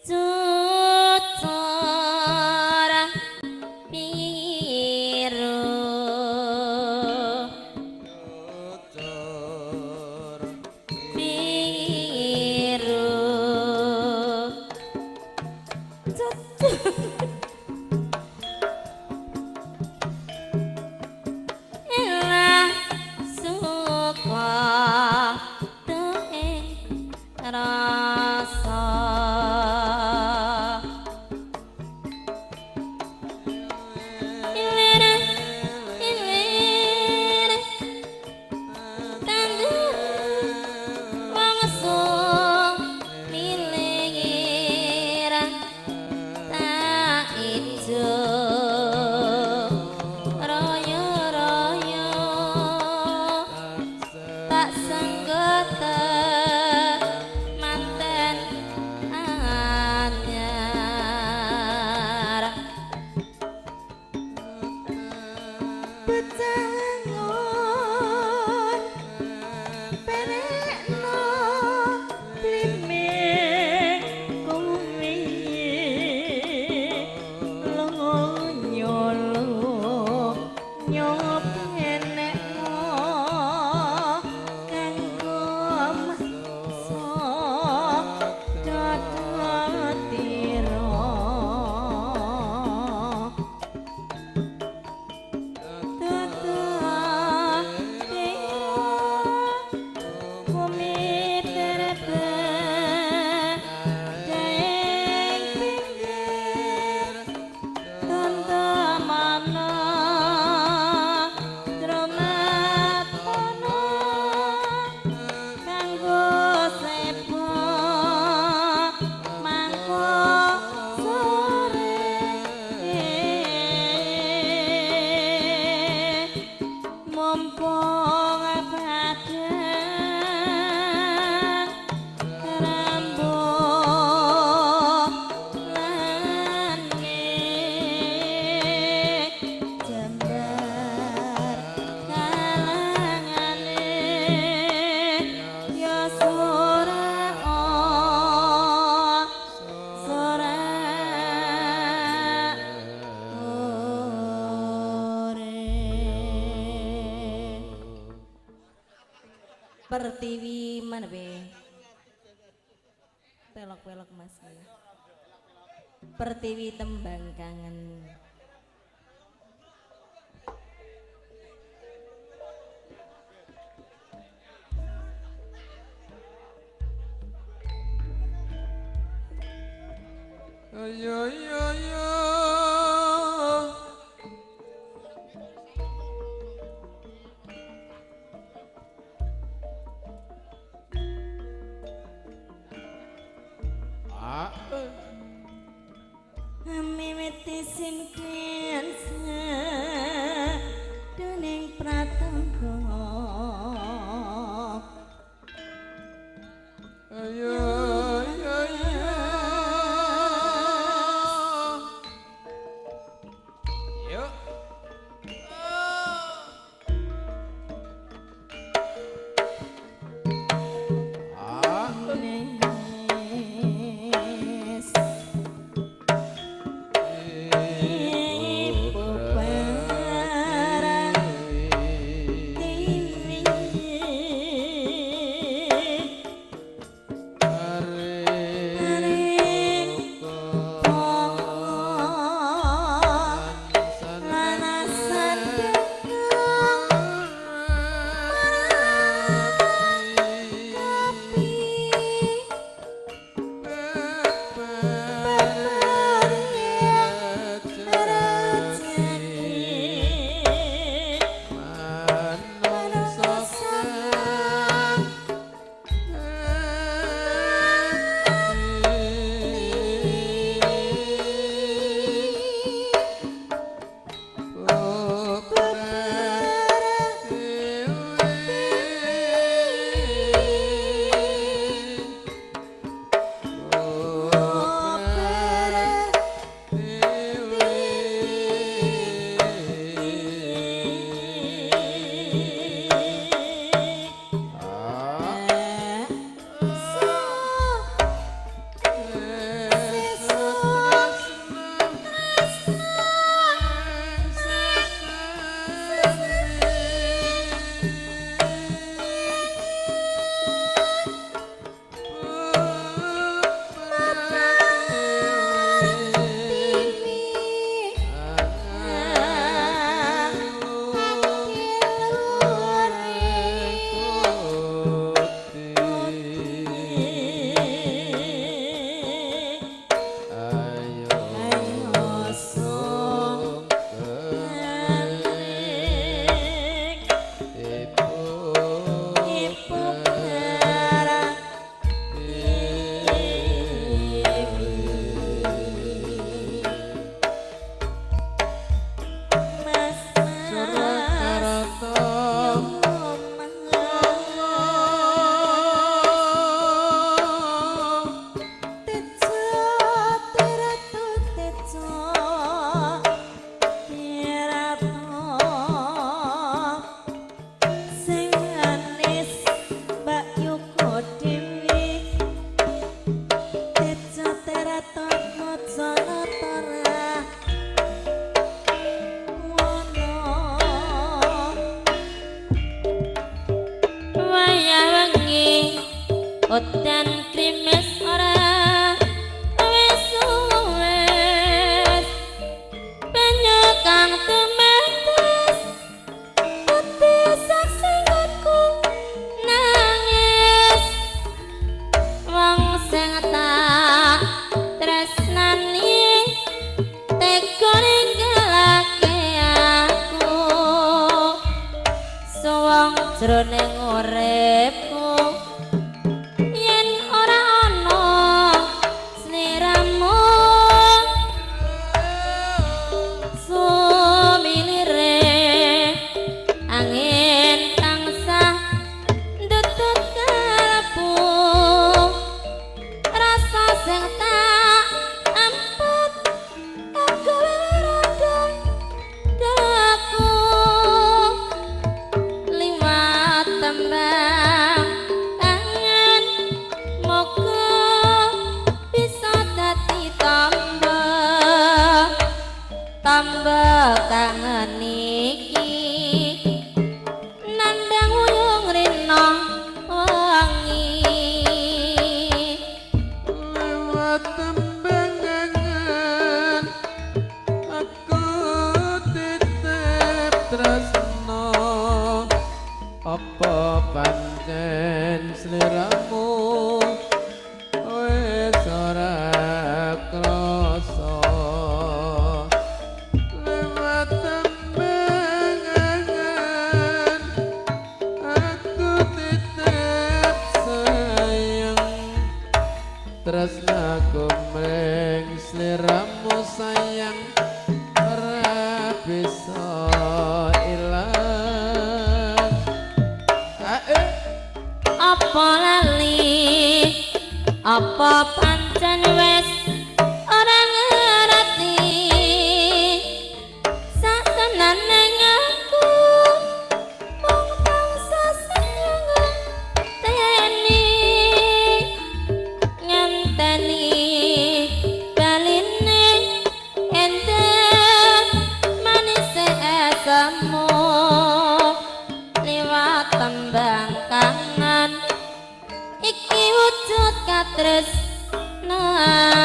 Cucur biru Cucur biru cucur elah suka tuh rasa ilir ilir tandur wong milir tak ijo royo royo tak senggote manten anyar Becangon penekno blime kuwi lunga nyolo nyopenekno kanggo maksa dada Mumpung padang rambulane jembar kalangane ya sora sora ore. Pertiwi mana be? Pelok-pelok mas. Pertiwi tembang kangen. Yo yo yo. Ah. Mimiti sinden dening pratangga Yo yo yo. Yo. Ah. Nes ibu Pratiwi. Udan krimis ora wis suwes, banyu kang tumetes putih saksi nggonku nangis. Wong sing tak tresnani tega ninggalake aku, suwung jroning uripku yen ora ana sliramu. Sumilire angin tansah ndutut kalbu, rasa sing tak ampet kagawe dadaku. Liwat tembang kangen moga bisa dadi tamba, tamba kangen iki nandang wuyung rina wengi. Lewat tembang kangen aku titip tresno, apa pancen sliramu wis ora krasa. Lewat tembang kangen aku titip sayang, tresnaku mring sliramu sayang ora bisa ilang. Ae Apa lali, apa pancen wis ora ngerti satenane aku mung tansah seneng ngenteni, ngenteni baline enten manise esemu. Liwat tembang kangen iki wujud katresnanku.